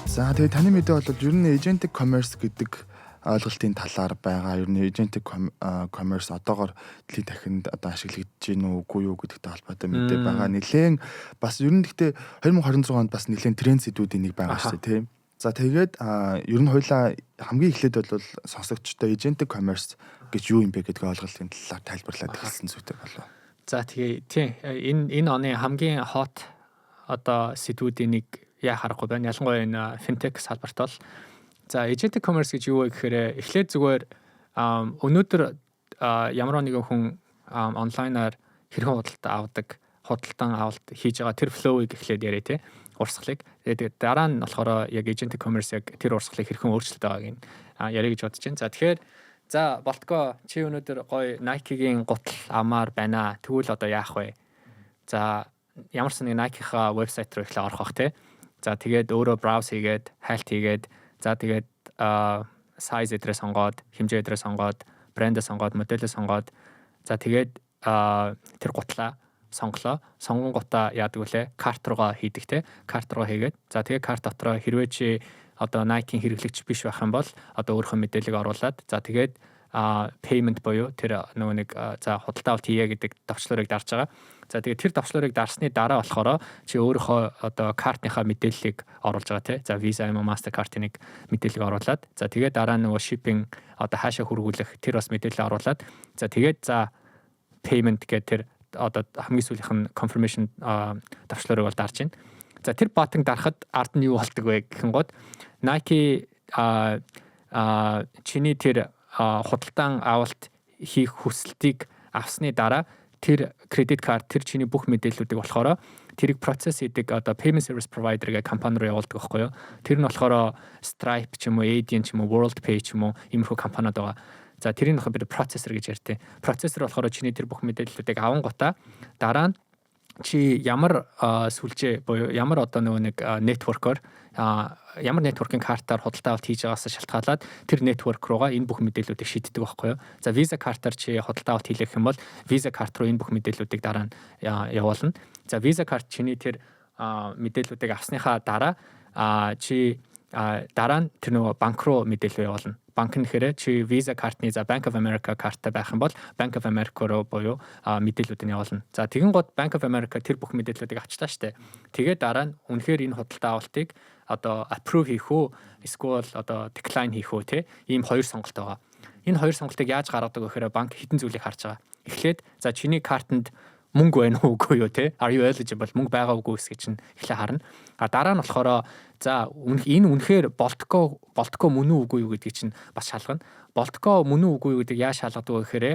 За, тэгээд таны мэдээ бол ер нь agentic commerce гэдэг ойлголтын талаар байгаа. Ер нь agentic commerce одоогор дэлхийн дахинд одоо ашиглагдаж гин үү, үгүй юу гэдэгтэй холбоотой мэдээ байгаа. Нилээн бас ер нь гэхдээ 2026 онд бас нилээн тренд сэдвүүдийн нэг байгаа шүү дээ, тийм. За, тэгээд ер нь хоёлаа хамгийн эхлээд бол сонсогчтой agentic commerce гэж юу юм бэ гэдгийг ойлголтын талаар тайлбарлаад эхэлсэн зүйтэй болов. За, тэгээ тийм, энэ оны хамгийн hot одоо сэдвүүдийн нэг яа харахгүй байна. Ялангуяа энэ fintech салбарт бол. За, agentic commerce гэж юу вэ гэхээр эхлээд зүгээр өнөөдөр ямар нэгэн хүн онлайнаар хэрхэн худалдаа авдаг, худалдан авалт хийж байгаа тэр flow-ыг эхлээд яриа, те, урсгалыг. Тэгээд дараа нь болохоор яг agentic commerce яг тэр урсгалыг хэрхэн өөрчилж байгааг нь яриа гэж бодож байна. За, тэгэхээр за Болтко, чи өнөөдөр гоё Nike-гийн гутал авмаар байна. Тэгвэл одоо яах вэ? За, ямар ч нэг Nike-ийнхаа вебсайт руу эхлээ орох бах, те. За, тэгээд өөрөө browse хийгээд, хайлт хийгээд, за тэгээд size эдрээ сонгоод, хэмжээ эдрээ сонгоод, брэндээ сонгоод, модельээ сонгоод, за тэгээд тэр гутлаа сонголоо. Сонгонгуудаа яадаг вүлээ? Карт руугаа хийдэг, те. Карт руугаа хийгээд, за тэгээ карт дотроо хэрвээ чи одоо Nike-ийн хэрэглэгч биш байх юм бол одоо өөрийнхөө мэдээллийг оруулаад, за тэгээд payment буюу тэр нөгөө нэг за худалдаа авалт хийе гэдэг товчлуурыг дарж байгаа. За, тэгээд тэр товчлуурыг дарсны дараа болохоор чи өөрийнхөө одоо картныхаа мэдээллийг оруулж байгаа, тий. За, Visa юм уу Mastercard-ын нэг мэдээллийг оруулаад, за тэгээд дараа нөгөө shipping одоо хаашаа хүргүүлэх тэр бас мэдээлэл оруулаад, за тэгээд за payment гэдэг тэр одоо хамгийн сүүлийнх нь confirmation товчлуурыг бол дарж байна. За, тэр button дарахад ард нь юу болдог вэ гэхэн гот Nike а чиний тэр худалдаан авалт хийх хүсэлтийг авсны дараа тэр кредит карт, тэр чиний бүх мэдээллүүдийг болохоор тэрийг процесс хийдэг одоо payment service provider гэх компани руу явуулдаг байхгүй юу. Тэр нь болохоор Stripe ч юм уу, Adyen ч юм уу, WorldPay ч юм уу, иймэрхүү компаниуд байгаа. За, тэрийг болохоор бид процессор гэж ярьдаг. Процессор болохоор чиний тэр бүх мэдээллүүдийг авангуудаа дараа нь чи ямар сүлжээ буюу ямар одоо нөгөө нэг network-оор, ямар network-ийн картаар худалдаа авалт хийж байгаас шалтгаалаад тэр network руугаа энэ бүх мэдээллүүдийг шиддэг байхгүй юу. За, Visa картаар чи худалдаа авалт хийлгэх юм бол Visa карт руу энэ бүх мэдээллүүдийг дараа нь явуулна. За, Visa карт чиний тэр мэдээллүүдийг авсныхаа дараа чи дараа нь тэр нөгөө банк руу мэдээлэл явуулна. Банк нь гэхээр чи Visa картны, за, Bank of America карттай байх юм бол Bank of America руу буюу мэдээллүүдийг явуулна. За, тэгэн гот Bank of America тэр бүх мэдээллүүдийг авчлаа штэ. Тэгээд дараа нь үнэхээр энэ худалдаа авалтыг одоо approve хийх үү эсвэл одоо decline хийх үү, те, ийм хоёр сонголт байгаа. Энэ хоёр сонголтыг яаж гаргадаг вэ гэхээр банк хэдэн зүйлийг харж байгаа. Эхлээд за чиний картанд мөнгө байна уу, үгүй юу, те, are you eligible, мөнгө байгаа үгүй гэсгийг чинь эхлээ харна. А дараа нь болохоор за энэ үнэхээр Болтко мөн үү, үгүй юу гэдгийг чинь бас шалгана. Болтко мөн үү, үгүй юу гэдгийг яаж шалгадаг вэ гэхээр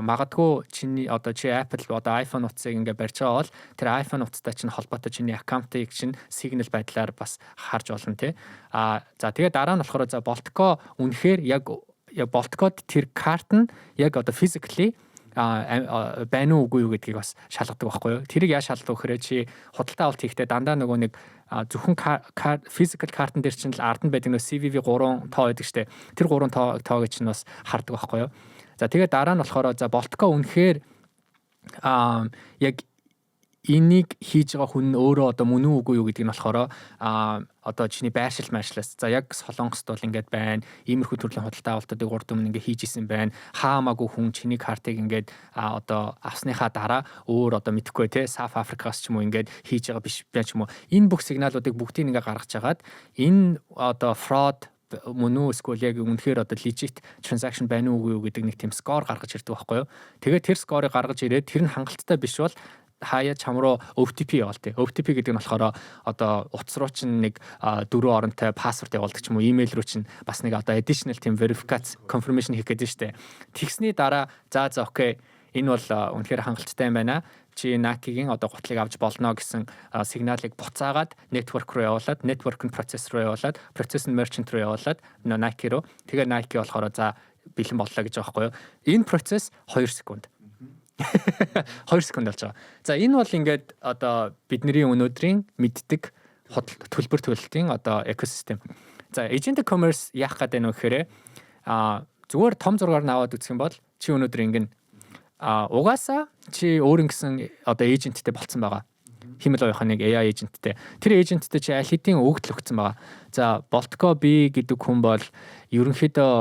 магадгүй чиний одоо чи Apple одоо iPhone утсыг ингээ барьж байгаа бол тэр iPhone утастай чинь холбоотой чиний аккаунтыг чинь signal байдлаар бас харж болно, те. А за тэгээ дараа нь болохоор за Болтко үнэхээр яг яг Болткод тэр карт нь яг одоо physically байна уу, үгүй юу гэдгийг бас шалгадаг байхгүй юу. Тэрийг яаж шалгадаг вэ гэхээр чи худалдаа авалт хийхдээ дандаа нөгөө нэг зөвхөн physical картн дээр чинь л ард нь байдаг нөгөө CVV 3 тоо байдаг штэ. Тэр 3 тоог чинь бас хардаг байхгүй юу. За, тэгээд дараа нь болохоор за Boltco үнэхээр яг энийг хийж байгаа хүн нь өөрөө одоо мөн үү, үгүй юу гэдэг нь болохоор одоо чиний байршил майршлаас, за яг Солонгост бол ингээд байна. Иймэрхүү төрлийн худалдаа авалтуудыг урд өмнө ингээд хийж исэн байна. Хаамаагүй хүн чиний картыг ингээд одоо авсныхаа дараа өөр одоо мэдэхгүй те South Africa-аас ч юм уу ингээд хийж байгаа биш байх ч юм уу. Энэ бүх сигналуудыг бүгдийг ингээд гаргаж агаад энэ одоо fraud мөн үү, эсвэл яг үнэхээр одоо legit transaction байна уу, үгүй юу гэдэг нэг тийм score гаргаж ирдэг байхгүй юу. Тэгээд тэр score-ыг гаргаж ирээд тэр нь хангалттай биш бол хаяа чам руу OTP явуулдаг. OTP гэдэг нь болохоор одоо утас руу чинь нэг дөрвөн оронтой password явуулдаг ч юм уу, имэйл рүү чинь бас нэг одоо additional team verification confirmation хийх гэдэг нь шүү дээ. Тэгсний дараа за за okay, энэ бол үнэхээр хангалттай юм байна, чи Nike-гийн одоо гутлыг авч болно гэсэн сигналыг буцаагаад network руу явуулаад, network нь процесс руу явуулаад, процесс нь merchant руу явуулаад, Nike руу. Тэгээ Nike болохоор за бэлэн боллоо гэж байгаа байхгүй юу. Энэ процесс 2 секунд. 2 секунд болж байгаа. За, энэ бол ингээд одоо бидний өнөөдрийн мэддэг төлбөр төлөлтийн одоо экосистем. За, agentic commerce яах гэдэг нь вэ гэхээр зүгээр том зургаар нь аваад үзэх юм бол чи өнөөдөр ингэн угаасаа чи өөр ингэсэн одоо agent тэй болцсон байгаа. Хиймэл оюун нэг AI agent тэй. Тэр agent тэй чи аль хэдийн өгөгдөл өгсөн байгаа. За, Boltco B гэдэг хүн бол ерөнхийдөө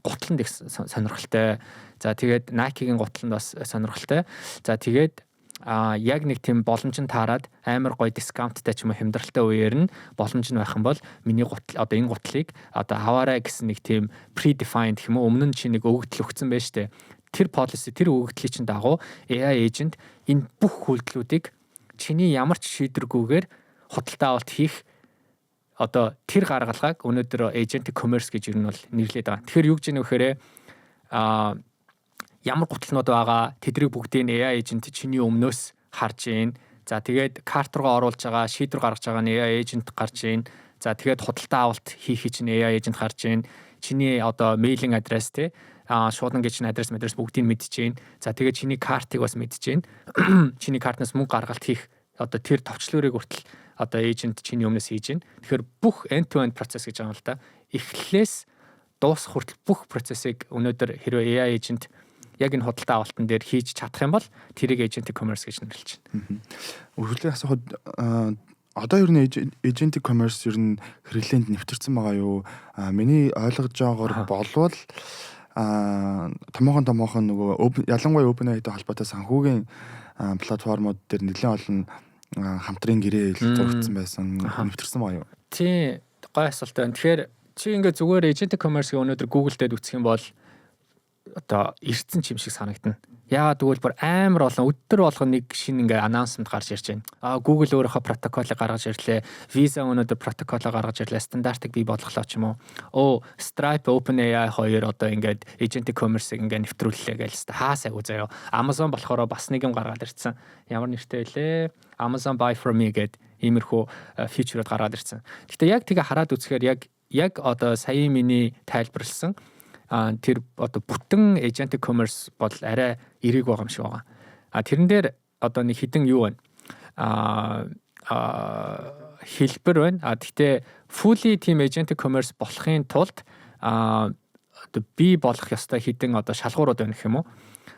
гутланд их сонирхолтой. За, тэгээд Nike-гийн гутланд бас сонирхолтой. За, тэгээд яг нэг тийм боломж нь таарад амар гоё discount тай ч юм уу, хямдралтай үеэр нь боломж нь байх юм бол миний гутал одоо энэ гутлыг одоо аваарай гэсэн нэг тийм predefined гэх юм уу, өмнө нь чи нэг өгөгдөл өгсөн байж тээ. Тэр policy, тэр өгөгдлийн чинь дагуу AI agent энэ бүх үйлдэлүүдийг чиний ямар ч шийдвэргүйгээр худалдаа авалт хийх одоо тэр гаргалгааг өнөөдөр agentic commerce гэж ер нь бол нэрлэдэг байгаа. Тэгэхээр юу гэж юм вэ гэхээр ямар гутлнууд байгаа, тэднийг бүгдийг AI agent чиний өмнөөс харж гин. За, тэгээд карт руугаа оруулж байгаа, шийдвэр гаргаж байгаа нь AI agent гарч гин. За, тэгээд худалдаа авалт хийх чинь AI agent гарч гин. Чиний одоо mailing address те шуудан гэж чинь адрес адрес бүгдийг мэдж гин. За, тэгээд чиний картыг бас мэдж гин. Чиний картнаас мөнгө гаргалт хийх одоо тэр товчлуурыг хүртэл одоо agent чиний өмнөөс хийж гин. Тэгэхээр бүх end to end процесс гэж байгаа юм л да. Эхлээс дуусах хүртэл бүх процессыг өнөөдөр хэрвээ AI agent яг энэ худалдаа авалтан дээр хийж чадах юм бол тэрийг agentic commerce гэж нэрлэж байна. Үргэлжлээ асуухад одоо ер нь agentic commerce ер нь хэрэглээнд нэвтэрсэн байгаа юу? Миний ойлгож байгаагаар болвол томоохон томоохон нөгөө ялангуяа OpenAI-тай холбоотой санхүүгийн платформуд дээр нэлээд олон хамтрын гэрээ зурагдсан байсан, нэвтэрсэн байгаа юу? Тийм, гой асуулт байна. Тэгэхээр чи ингээд зүгээр agentic commerce-ийг өнөөдөр Google дээр үзэх юм бол одоо ирсэн ч юм шиг санагдана. Яагаад гэвэл бүр амар олон өдөр болгон нэг шинэ ингээ announcement гарч ирж байна. Google өөрийнхөө протоколыг гаргаж ирлээ. Visa өнөөдөр протоколоо гаргаж ирлээ. Стандартыг бий болголоо ч юм уу. Оо, Stripe, OpenAI хоёр одоо ингээд agentic commerce-ыг ингээ нэвтрүүллээ гэж л хаа сайгүй заяа. Amazon болохоор бас нэг юм гаргаад ирсэн. Ямар нэртэй вүлээ? Amazon Buy for Me гэдэг иймэрхүү feature үүд гаргаад ирсэн. Гэтэ яг тэгээ хараад үзэхээр яг одоо сая миний тайлбарласан тэр одоо бүтэн agentic commerce бол арай эерэг байгаа юм шиг байгаа. Тэрэн дээр одоо нэг хідэн юу байна? Хэлбэр байна. Гэхдээ fully team agentic commerce болохын тулд одоо бий болох ёстой хідэн одоо шалгуурууд байна гэх юм уу?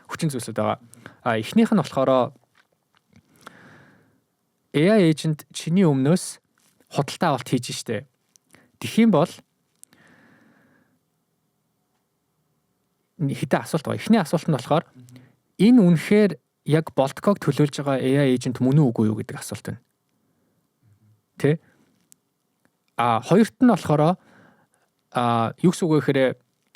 Хүчин зүйлсүүд байгаа. Эхнийх нь болохоор AI agent чиний өмнөөс худалдаа авалт хийж штэ. Тэгэх юм бол хэдэн асуулт байгаа. Эхний асуулт нь болохоор энэ үнэхээр яг Boltco-г төлөөлж байгаа AI agent мөн үү, үгүй юу гэдэг асуулт байна. Тэ? Хоёрт нь болохоор юу гэсэн үг вэ гэхээр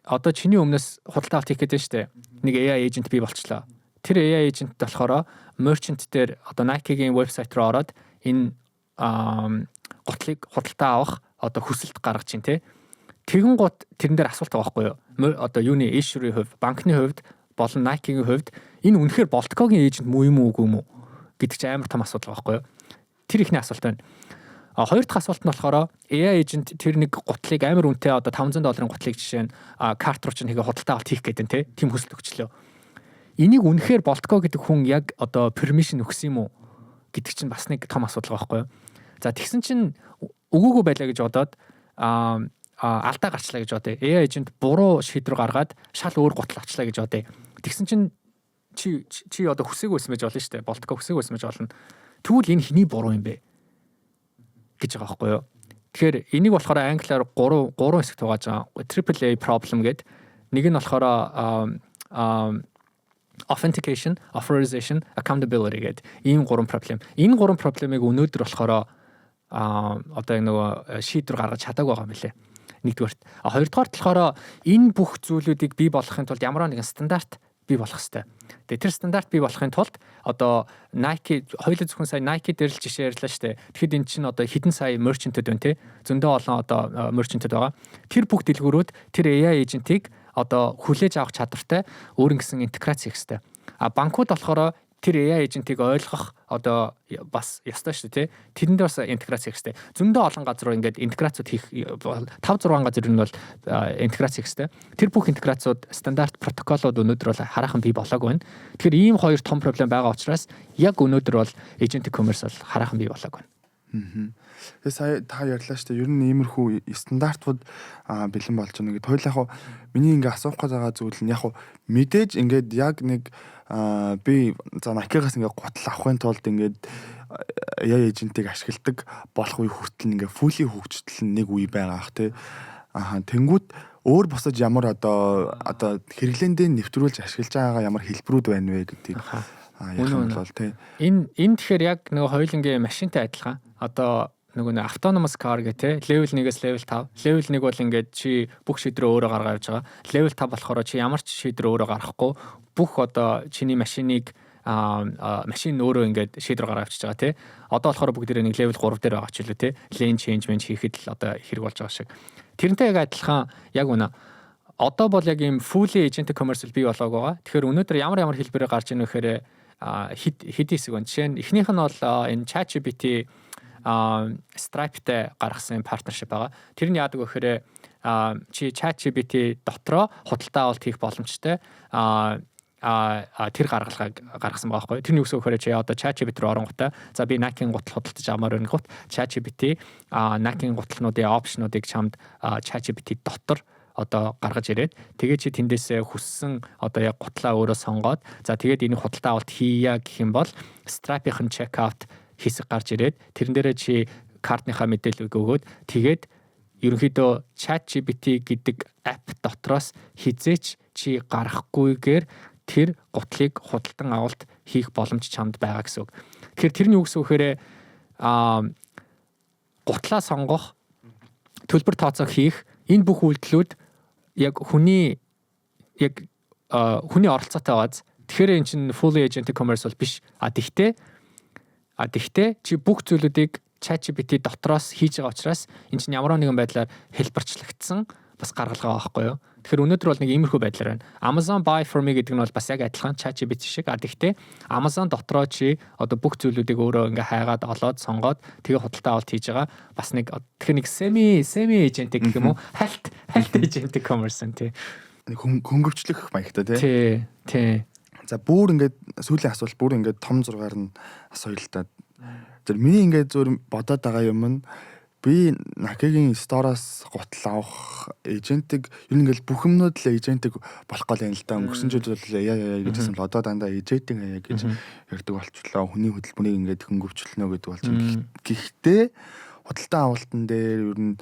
одоо чиний өмнөөс худалдаа авалт хийх гэдэг нь шүү дээ. Нэг AI agent бий болчлоо. Тэр AI agent болохоор merchant дээр одоо Nike-гийн вебсайт руу ороод энэ гутлыг худалдаа авах одоо хүсэлт гаргаж чинь тэ. Тэгэн гут тэрэн дээр асуулт байгаа байхгүй юу? Одоо юуны issuer-ийн хувьд, банкны хувьд болон Nike-гийн хувьд энэ үнэхээр Boltco-гийн agent муу юм уу, үгүй юм уу гэдэг чинь амар том асуудал байгаа байхгүй юу? Тэр ихний асуулт байна. Хоёр дахь асуулт нь болохоор AI agent тэр нэг гутлыг амар үнэтэй одоо 500 долларын гутлыг жишээ нь карт руу чинь хийгээ худалдаа авалт хийх гэдэг нь тийм хүсэлт өгчлөө. Энийг үнэхээр Boltco гэдэг хүн яг одоо permission өгсөн юм уу гэдэг чинь бас нэг том асуудал байгаа байхгүй юу? За, тэгсэн чинь өгөөгүй байлаа гэж бодоод алдаа гарчлаа гэж бодъё. AI agent буруу шийдвэр гаргаад шал өөр гутал авчлаа гэж бодъё. Тэгсэн чинь чи чи одоо хүсээгүй байсан байж болно шүү дээ. Болтгоо хүсээгүй байсан байж болно. Тэгвэл энэ хэний буруу юм бэ гэж байгаа байхгүй юу? Тэгэхээр энийг болохоор англиар гурван хэсэгт хувааж байгаа. Triple A problem гэдэг. Нэг нь болохоор authentication, authorization, accountability гэдэг ийм гурван problem. Энэ гурван problem ыг өнөөдөр болохоор одоо яг нөгөө шийдвэр гаргаж чадаагүй байгаа юм билээ. Нэгдүгээрт. А хоёрдугаарт болохоор энэ бүх зүйлүүдийг бий болгохын тулд ямар нэгэн стандарт бий болох хэрэгтэй. Тэгээ тэр стандарт бий болохын тулд одоо Nike, хоёулаа зөвхөн сая Nike дээр л жишээ ярьлаа шүү дээ. Тэгэхэд эн чинь одоо хэдэн сая merchant-ууд байна те. Зөндөө олон одоо merchant-ууд байгаа. Тэр бүх дэлгүүрүүд тэр AI agent-ийг одоо хүлээж авах чадвартай өөр ингэсэн интеграц хийх хэрэгтэй. А банкуд болохоор тэр AI agent-ийг ойлгох одоо бас ёстой шүү дээ, тий. Тэрэндээ бас интеграц хийх хэрэгтэй. Зөндөө олон газар руу ингээд интеграцууд хийх, 5 6 газар нь бол интеграц хийх хэрэгтэй. Тэр бүх интеграцууд, стандарт протоколууд өнөөдөр бол хараахан бий болоогүй байна. Тэгэхээр ийм хоёр том problem байгаа учраас яг өнөөдөр бол agentic commerce бол хараахан бий болоогүй байна. Тэгээ сая та ярьлаа шүү дээ. Ер нь иймэрхүү стандартууд бэлэн болж байна гэдэг. Хоёул яг миний ингээ асуух гэж байгаа зүйл нь яг мэдээж ингээд яг нэг би за Nike-гаас ингээ гутал авахын тулд ингээд AI agent-ийг ашигладаг болох үе хүртэл ингээ fully хөгжтөл нь нэг үе байгаа ах тий. Аа, тэнгүүт өөр бусад ямар одоо хэрэглээндээ нэвтрүүлж ашиглаж байгаа ямар хэлбэрүүд байна вэ гэдгийг ярих юм бол тий. Энэ тэгэхээр яг нөгөө хоёулангийн машинтай адилхан. Одоо нөгөө нэг autonomous car гэх те, level 1-ээс level 5. Level 1 бол ингээд чи бүх шийдвэрээ өөрөө гаргаа явж байгаа. Level 5 болохоор чи ямар ч шийдвэр өөрөө гаргахгүй, бүх одоо чиний машиныг машин өөрөө ингээд шийдвэр гаргаа авчиж байгаа тий. Одоо болохоор бүгдээрээ нэг level 3 дээр байгаа ч үлээ тий. Lane change хийхэд л одоо хэрэг болж байгаа шиг. Тэрнтэй яг адилхан, яг үнэ. Одоо бол яг ийм fully agentic commerce бий болоог байгаа. Тэгэхээр өнөөдөр ямар ямар хэлбэрээр гарч ийнэ гэхээр хэд хэд хэсэг байна. Жишээ нь эхнийх нь бол энэ ChatGPT Stripe-тай гаргасан partnership байгаа. Тэр нь яадаг вэ гэхээр чи ChatGPT дотроо худалдаа авалт хийх боломжтой тэр гаргалгааг гаргасан байгаа байхгүй. Тэр нь юу гэсэн үг гэхээр чи одоо ChatGPT руу оронгуудаа за би Nike-ийн гутал худалдаж авмаар байна гут ChatGPT Nike-ийн гутлнуудын option уудыг чамд ChatGPT дотор одоо гаргаж ирээд, тэгээ чи тэндээсээ хүссэн одоо яг гутлаа өөрөө сонгоод, за тэгээд энийг худалдаа авалт хийя гэх юм бол Stripe-ийн checkout хэсэг гарч ирээд, тэрэн дээрээ чи картныхаа мэдээллийг өгөөд, тэгээд ерөнхийдөө ChatGPT гэдэг app дотроос хэзээ ч чи гарахгүйгээр тэр гутлыг худалдан авалт хийх боломж чамд байгаа гэсэн үг. Тэгэхээр тэр нь юу гэсэн үг гэхээр гутлаа сонгох, төлбөр тооцоо хийх энэ бүх үйлдэлүүд яг хүний яг хүний оролцоотой байгааз. Тэгэхээр эн чинь fully agentic commerce бол биш. А тэгтээ чи бүх зүйлүүдийг ChatGPT дотроос хийж байгаа учраас эн чинь ямар нэгэн байдлаар хэлбэрчлэгдсэн бас гаргалгаа байхгүй юу? Тэгэхээр өнөөдөр бол нэг иймэрхүү байдлаар байна. Amazon Buy for Me гэдэг нь бол бас яг адилхан ChatGPT шиг. А тэгтээ Amazon дотроо чи одоо бүх зүйлүүдийг өөрөө ингээ хайгаад, олоод, сонгоод, тэгээ худалдаа авалт хийж байгаа. Бас нэг тэгэхээр нэг semi agentic гэх юм уу? Хальт хальт agentic commerce тий. Нэг хөнгөвчлөх маягтай тий. Тий. Тий. За, бүр ингээд сүүлийн асуулт, бүр ингээд том зургаар нь асууя л та. Тэр миний ингээд зөв бодоод байгаа юм нь би Nike-гийн store оос гутал авах agentic, ер нь ингээл бүх юмнууд л agentic болох гол юм л да. Өнгөрсөн жил бол AI AI гэж хэлсэн бол одоо дандаа agentic AI гэж ярьдаг болчихлоо. Хүний хөдөлмөрийг ингээд хөнгөвчлөнө гэдэг болж байна. Гэхдээ худалдан авалтан дээр ер нь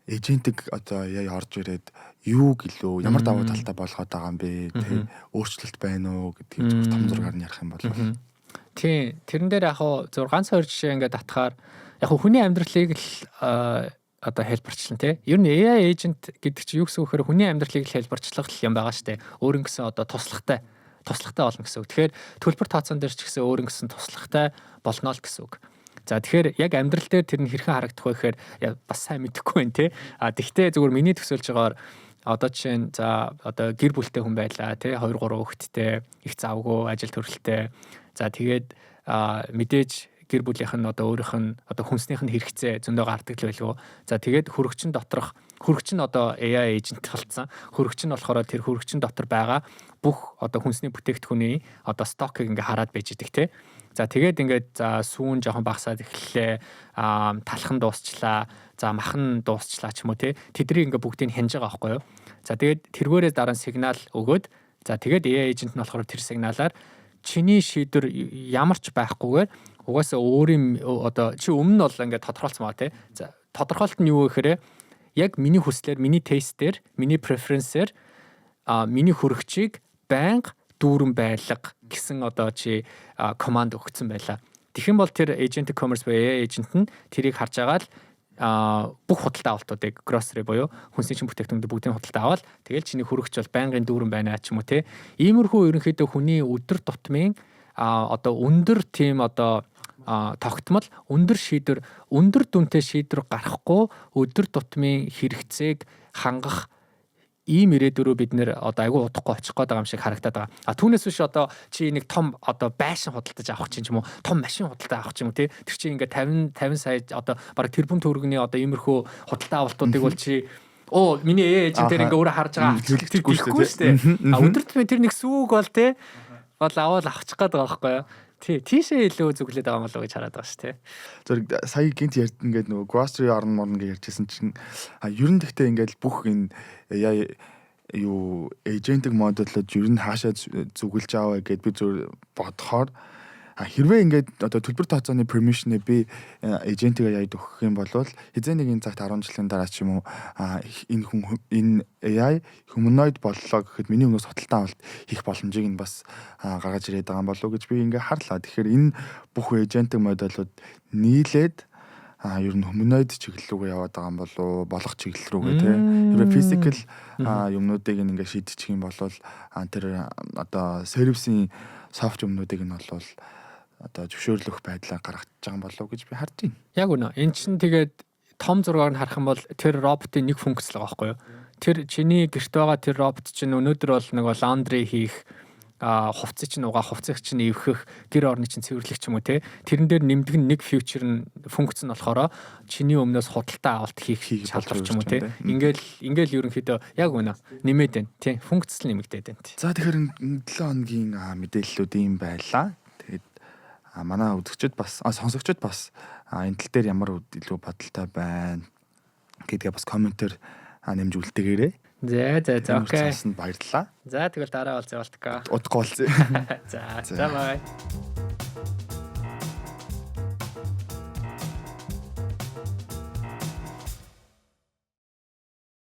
agentic одоо AI орж ирээд юу гэлөө ямар давуу талтай болгоод байгаа юм бэ, тэ, өөрчлөлт байна уу гэдгийг зөвхөн том зургаар нь ярих юм бол. Тийм, тэрэн дээр яг хуу зөв ганц хоёр жишээ ингээд татхаар яг хүний амьдралыг л одоо хэлбэрчлэн тий. Ер нь AI agent гэдэг чинь юу гэсэн үг гэхээр хүний амьдралыг л хэлбэрчлэх юм байгаа штэ. Өөр ингэсэн одоо туслахтай туслахтай болно гэсэн үг. Тэгэхээр төлбөр тооцоон дээр ч гэсэн өөр ингэсэн туслахтай болно л гэсэн үг. За, тэгэхээр яг амьдрал дээр тэр нь хэрхэн харагдах вэ гэхээр бас сайн мэдэхгүй байна тий. А тэгтээ зүгээр миний төсөөлж байгаагаар одоо жишээ нь за одоо гэр бүлтэй хүн байлаа тий, 2 3 хүүхэдтэй, их завгүй, ажил төрөлтэй. За, тэгээд мэдээж гэр бүлийнх нь одоо өөрийнх нь одоо хүнснийх нь хэрэгцээ зөндөө гардаг л байлгүй. За, тэгээд хөрөгчин доторх хөрөгч нь одоо AI agent болцсон. Хөрөгч нь болохоор тэр хөрөгчин дотор байгаа бүх одоо хүнсний бүтээгдэхүүний одоо stock ыг ингээ хараад байж идэг те. За, тэгээд ингээд за сүүн жоохон багасаад эхэллээ. Талхан дуусчлаа. За, махан дуусчлаа ч юм уу, те. Тэднийг ингээд бүгдийг хянаж байгаа байхгүй юу? За, тэгээд тэргээрээ дараа нь сигнал өгөөд, за, тэгээд AI agent нь болохоор тэр сигналаар чиний шийдвэр ямар ч байхгүйгээр угаасаа өөрийн одоо чи өмнө нь бол ингээд тодорхойлцсон байгаа, тий. За, тодорхойлт нь юу гэхээр яг миний хүслээр, миний taste ээр, миний preference ээр миний хөрөгчийг байнга дүүрэн байлга гэсэн одоо чи команд өгсөн байлаа. Тэгэх юм бол тэр agent commerce буюу AI agent нь тэрийг харж байгаа л бүх худалдаа авалтуудыг, grocery буюу хүнсний чин бүтээгдэхүүнүүд бүгдийг худалдаа аваад, тэгэл чиний хөрөгч бол байнгын дүүрэн байна ч юм уу, те. Иймэрхүү ерөнхийдөө хүний өдөр тутмын одоо өндөр тийм одоо тогтмол, өндөр шийдвэр, өндөр дүнтэй шийдвэр гаргахгүй өдөр тутмын хэрэгцээг хангах ийм ирээдүрөө бид нэр одоо айгүй удахгүй очих гээд байгаа юм шиг харагдаад байгаа. А түүнээс биш одоо чи нэг том одоо байшин худалдаж авах чинь ч юм уу, том машин худалдаж авах ч юм уу, тий. Тэр чинь ингээ 50 50 сая, одоо бараг тэрбум төгрөгийн одоо иймэрхүү худалдаа авалтуудыг бол чи оо, миний ээж тэр ингээ өөрөө харж байгаа авчихгүй шүү дээ. А өдөр тутмын тэр нэг сүүг бол, тий, бол аваад авчих гээд байгаа байхгүй юу? Тий, тийшээ илүү зүглээд байгаа юм болоо гэж хараад байгаа шүү, тий. Зэрэг сая гинт ярьд ингээд нөгөө grocery орн морн гэж ярьжсэн чинь ер нь тэгтээ ингээд бүх энэ AI юу agentic model-ууд ер нь хаашаа зүгэлж аваа гэд би зөв бодохоор хэрвээ ингээд одоо төлбөр тооцооны permission-ыг би agentic AI-д өгөх юм бол хэзээ нэгэн цагт, 10 жилийн дараа ч юм уу, энэ хүн, энэ AI humanoid боллоо гэхэд миний өмнөөс худалдан авалт хийх боломжийг нь бас гаргаж ирээд байгаа юм болов уу гэж би ингээ харлаа. Тэгэхээр энэ бүх agentic моделууд нийлээд ер нь humanoid чиглэл рүүгээ яваад байгаа юм болов уу, болох чиглэл рүүгээ, тий. Хэрвээ physical юмнуудыг ингээ шийдчих юм бол тэр одоо сервисийн soft юмнуудыг нь бол одоо зөвшөөрлөх байдлаа гаргаж байгаа юм болов уу гэж би харж байна. Яг үнэ. Эн чинь тэгээд том зургаар нь харах юм бол тэр роботын нэг функц л байгаа байхгүй юу? Тэр чиний гэрт байгаа тэр робот чинь өнөөдөр бол нэг laundry хийх, хувцсыг чинь угаах, хувцсыг чинь эвхэх, гэр орны чинь цэвэрлэх ч юм уу, те. Тэрэн дээр нэмдэг нэг feature нь, функц нь болохоор чиний өмнөөс худалдаа авалт хийх чадвар ч юм уу, те. Ингээл ерөнхийдөө яг үнэ нэмээд байна. Тий, функц л нэмэгдээд байна. За, тэгэхээр 7 хоногийн мэдээллүүд ийм байлаа. Тэгээд манай үзэгчид бас, сонсогчид бас энэ тал дээр ямар илүү бодолтой байна гэдгээ бас комментээр нэмж үлдээгээрэй. За, okay. Сонсонд баярлалаа. За, тэгвэл дараа уулзъя болтгоо. Удахгүй уулзъя. За, bye.